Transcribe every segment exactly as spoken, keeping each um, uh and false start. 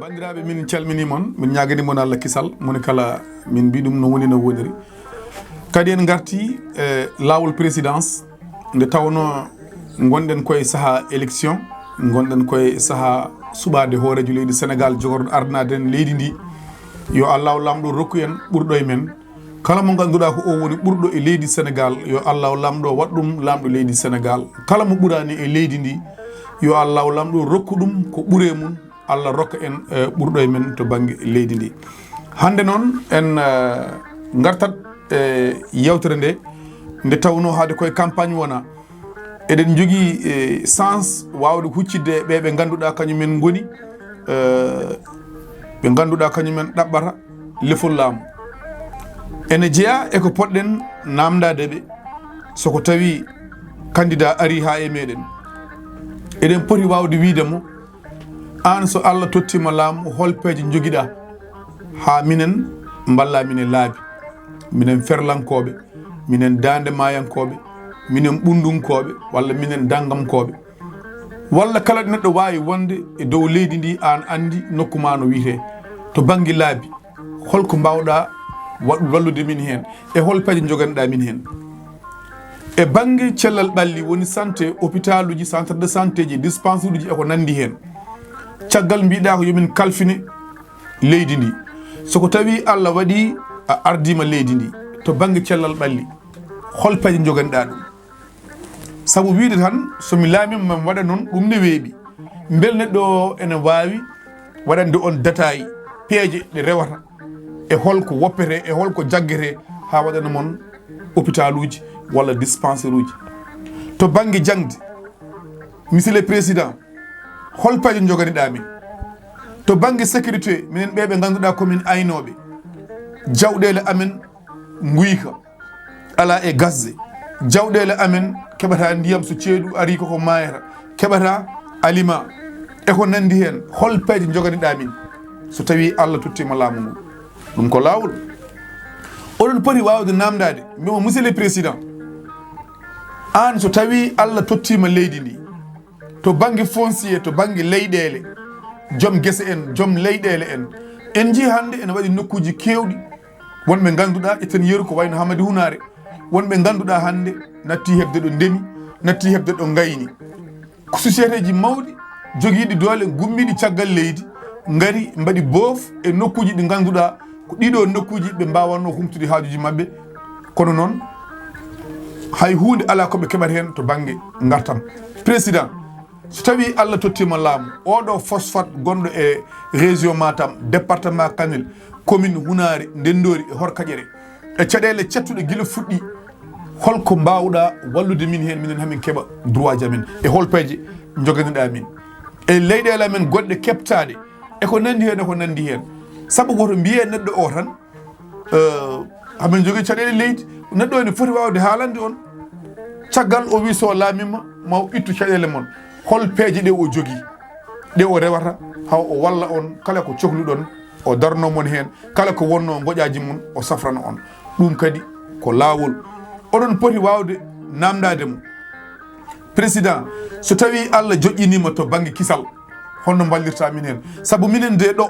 Banndiraaɓe, min calminii mon, min ñaaganii mon Allah kisal, moni kala min mbii ɗum no woni, no woniri. Kadi en ngartii e laawol présidence, nde tawnoo ngonɗen koye sahaa élection, ngonɗen koye sahaa suɓaade hooreejo leydi Sénégal, jogorɗo ardanaade en leydi ndi. Yo Allahu Laamɗo rokku en ɓurɗo e men. Kala mo ngannduɗaa ko o woni ɓurɗo e leydi Sénégal, yo Allahu Laamɗo waɗ ɗum laamɗo leydi Sénégal. Kala mo ɓuraani e leydi ndi, yo Allahu Laamɗo rokku ɗum ko ɓuri e mum. Allah rokka en, eh, ɓurɗo e men to bannge leydi ndi. Hannde noon en, eh, ngartat e yewtere nde, nde tawnoo haade koye campagne wona. Eɗen njogii, eh, chance waawde huccidde e ɓe ɓe ngannduɗaa kañumen ngoni, eh, ɓe ngannduɗaa kañumen ɗaɓɓata lefol laamu. Ene jeyaa e ko poɗɗen naamndaade ɓe, so ko tawii candidat arii haa e meɗen. Eɗen poti waawde wiyde mo, aan, so Allah tottiima laamu, hol peeje njogiɗaa haa minen mballaa min e laabi, minen ferlankooɓe, minen daande maayankooɓe, minen ɓunndunkooɓe, walla minen danngamkooɓe? Walla kala ɗo neɗɗo waawi wonde e dow leydi ndi, aan anndi nokku maa no wiyetee, to bannge laabi, holko mbaawɗaa wa-, wallude min heen? E hol peeje njoganiɗaa min heen? E bannge cellal ɓalli, woni santé, hôpitaluji, centre de santé ji, dispensaire uji e ko nanndi heen. Caggal mbiɗaa ko yo min kalfine leydi ndi. So ko tawii Allah waɗii a ardiima leydi ndi to bannge cellal ɓalli, hol peeje njoganiɗaa ɗum? Sabu wiyde tan, so mi laamiima, mi waɗa noon, ɗum ne weeɓi. Mbele neɗɗo o ene waawi waɗande on détail peeje ɗe rewata, e holko woppetee, e holko jaggetee haa waɗana mon hôpitaluji walla dispensaire uji? To bannge jaŋde, Monsieur le Président, hol peeje njoganiɗaa min? To bannge sécurité, minen ɓee ɓe ngannduɗaa ko min aynooɓe, jawɗeele amen nguyka, alaa e gasde. Jawɗeele amen keɓataa ndiyam so ceeɗu arii, koko maayata, keɓataa aliment e ko nanndi heen. Hol peeje njoganiɗaa min so tawii Allah tottiima laamu ngu? Ɗum ko laawol. Oɗon poti waawde naamndaade, mbi'o, Monsieur le Président, aan, so tawii Allah tottiima leydi ndi, to bannge foncier, to bannge leyɗeele, joom gese en, joom leyɗeele en, en njii hannde ene waɗi nokkuuji keewɗi, wonɓe ngannduɗaa, ƴetten yeru ko wayno Hamadi Hunaare, wonɓe ngannduɗaa hannde natti heɓde ɗo ndemi, natti heɓde ɗo ngayni. Ko sociétéji mawɗi, jogiiɗi doole, gummiiɗi caggal leydi, ngari mbaɗi boof e nokkuuji ɗi ngannduɗaa ko ɗiɗo nokkuuji ɓe mbaawatnoo humtude haajuuji maɓɓe. Kono noon, hay huunde alaa ko ɓe keɓata heen to bannge ngartam. Président, so tawii Allah tottiima laamu, oɗo phosphate gonɗo e région Matam, département Kanel, commune Hunaare, Ndenndoori e Horkaƴere, e caɗeele cattuɗe gila fuɗɗi, holko mbaawɗaa wallude min heen, minen hamin keɓa droit ji amen? E hol peeje njoganiɗaa min? E leyɗeele amen goɗɗe keɓtaaɗe, e ko nanndi heen, e ko nanndi heen. Sabu woto mbiyee neɗɗo o tan, eh, hamin jogii caɗeele leydi. Neɗɗo ene foti waawde haalande on. Caggal o wii so laamiima, ma o ittu caɗeele mon. Hol peeje ɗe o jogii, ɗe o rewata, haa o walla on kala ko cohluɗon, o darnoo mon heen, kala ko wonnoo ngoƴaaji mum, o safrana on. Ɗum kadi ko laawol. Oɗon poti waawde naamndaade mo, Président, so tawii Allah joƴƴiniima to bannge kisal, honno mballirtaa min heen? Sabu minen de ɗo,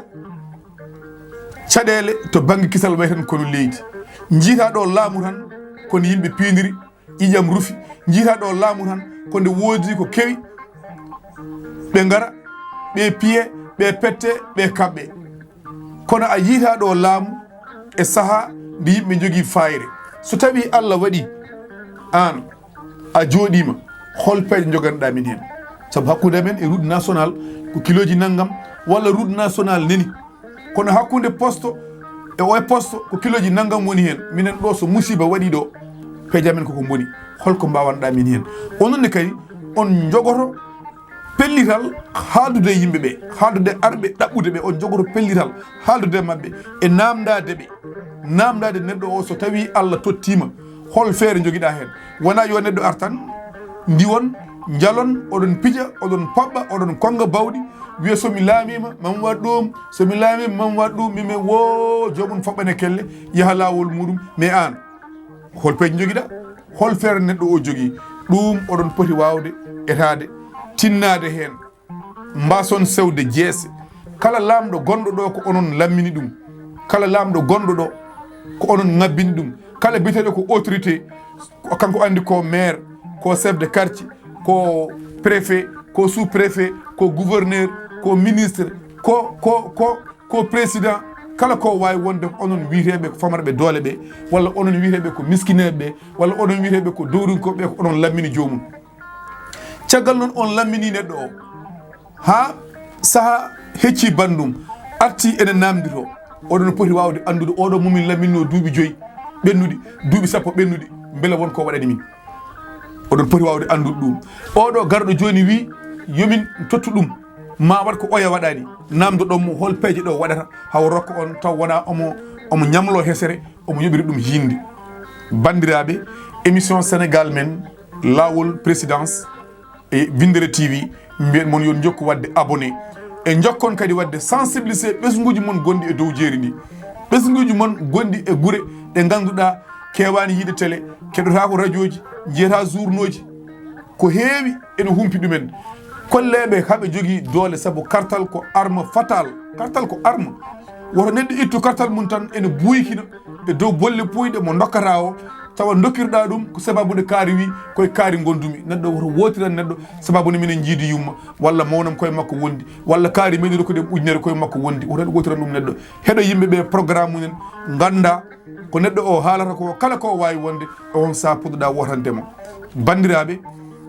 caɗeele to bannge kisal wayi tan kono leydi. Njiitaa ɗo laamu tan kono yimɓe piindiri, ƴiiƴam rufi. Njiitaa ɗo laamu tan ko nde woodi ko kewi. Ɓe ngara, ɓe piye, ɓe pette, ɓe kaɓɓe. Kono a yiitaa ɗo laamu e sahaa nde yimɓe njogii faayre. So tawii Allah waɗii aan a jooɗiima, hol peeje njoganiɗaa min heen? Sabu hakkunde amen e route national ko kilooji nanngam, walla route national nani. Kono hakkunde poste e oye poste ko kilooji nanngam woni heen. Minen ɗo, so musiiba waɗii ɗo, peeje amen koko mboni. Holko mbaawanɗaa min heen? Onon ne kadi on njogoto pellital haaldude e yimɓe ɓe, haaldude e arɓe ɗaɓɓude ɓe, on njogoto pellital haaldude e maɓɓe e naamndaade ɓe. Naamndaade neɗɗo o, so tawii Allah tottiima, hol feere njogiɗaa heen? Wonaa yo neɗɗo ar tan, ndiwon, njalon, oɗon pija, oɗon paɓɓa, oɗon konnga bawɗi, wiya, so mi laamiima, mami waɗ ɗum, so mi laamiima, mami waɗ ɗum, mimi woo, joomum faɓɓane kelle, yaha laawol muɗum. Mais aan, hol peeje njogiɗaa? Hol feere neɗɗo o jogii? Ɗum oɗon poti waawde etaade, tinnaade heen. Mbaason sewde jeese, Kala laamɗo gonɗo ɗo ko onon lammini ɗum. Kala laamɗo gonɗo ɗo ko onon ngabbini ɗum. Kala biyeteeɗo ko autorité, ko kanko anndi ko maire, ko chef de quartier, ko préfet, ko sous-préfet, ko gouverneur, ko ministre, ko, ko, ko, ko président. Kala ko waawi wonde ko onon wiyeteeɓe ko famarɓe doole ɓe, walla onon wiyeteeɓe ko miskineeɓe ɓe, walla onon wiyeteeɓe ko dowrinkooɓe ɓe, ko onon lammini joomum. Caggal noon on lammini neɗɗo o, haa saha hecci banndum, arti ene namdito, oɗon poti waawde anndude oɗo momin lamminno duuɓi joyi ɓennuɗi, duuɓi sappo ɓennuɗi, mbele won ko waɗani min. Oɗon poti waawde anndude ɗum. Oɗo garɗo jooni wi yomin tottu ɗum, ma waɗ ko oya waɗani. Namdoɗon mo hol peeje ɗo waɗata haw rokka on taw wona omo, omo ñamlo hesere, omo yoɓiri ɗum hiinde. Banndiraaɓe, émission Sénégal men, Laawol Présidence e Winndere T V, mbiyen mon yo on njokku waɗde abonné. E njokkon kadi waɗde sensibilisé ɓesnguuji mon gonɗi e dow jeeri ndi. Ɓesnguuji mon gonɗi e gure ɗe ngannduɗaa keewaani yiide télé, keɗotaako rajooji, njiyata journaux ji. Ko heewi ene humpi ɗumen. Kolleeɓe haɓe jogii doole, sabu kartal ko arme fatal. Kartal ko arme. Woto neɗɗo ittu kartal mum tan ene buykina e dow bolle puyɗe mo dokkata o, tawa dokkirɗa ɗum ko sababude kaari wi koye kaari gondumi. Neɗɗo woto wootiran neɗɗo sababu ne minen jiidi yumma, walla mawnam koye makko wondi, walla kaari meɗi rokkude ujunere koye makko wondi. Woto neɗɗo wootiran ɗum neɗɗo. Heɗo yimɓe ɓe programme mumen, ganda ko neɗɗo o haalata ko, kala ko waawi wonde, on sa puɗɗoɗa wootande mo. Banndiraaɓe,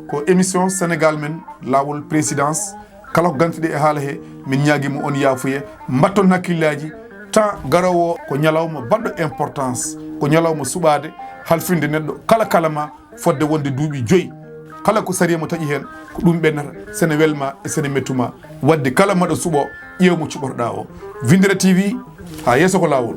ko émission Sénégal men, Laawol Présidence, kala ko gantuɗe e haala he, min ñaagima on yaafuye, mbatton hakkillaaji, temps garoowo o ko ñalawma baɗɗo importance, ko ñalawma suɓaade, halfinde neɗɗo kala kala ma, fodde wonde duuɓi joyi. Kala ko sariya mo taƴi heen, ko ɗum ɓennata, sene welma e sene mettuma. Wadde kala maɗo suɓo, ƴeew mo cuɓotoɗa o. Winndere T V, haa yeeso ko laawol.